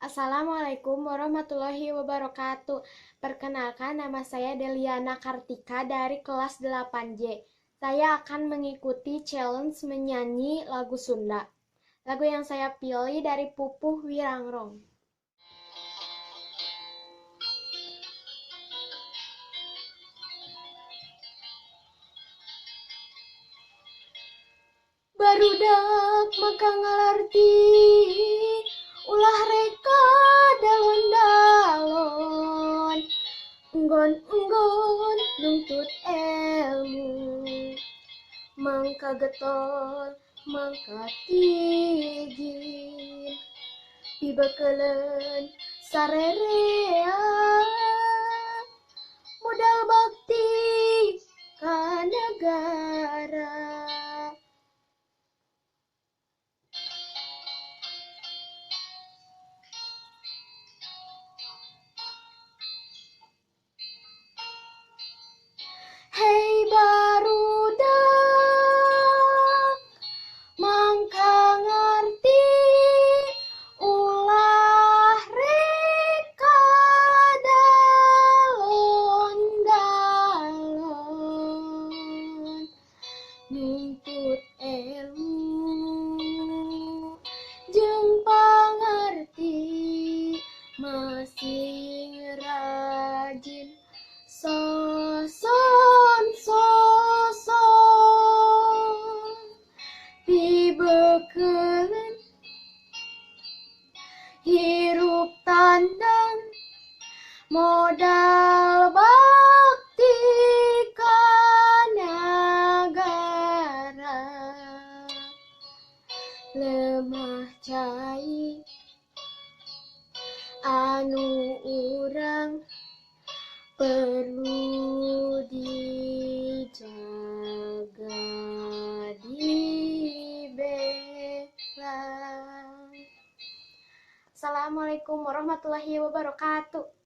Assalamualaikum warahmatullahi wabarakatuh. Perkenalkan, nama saya Deliana Kartika dari kelas 8J. Saya akan mengikuti challenge menyanyi lagu Sunda. Lagu yang saya pilih dari Pupuh Wirangrong. Barudak maka ngalarti ulah reka dalon-dalon, enggon-enggon nuntut ilmu, mangka getol mangka tigin, pibekeleun sarerea, modal bakti ka nagara. Hei barudak, mangka ngarti ulah reka dalon-dalon, nuntut ilmu jeung pangarti, masing rajin soson soson, pibekeleun hirup tandang, modal bakti ka nagara. Lemah cai anu urang perlu dijaga, dibela. Assalamualaikum warahmatullahi wabarakatuh.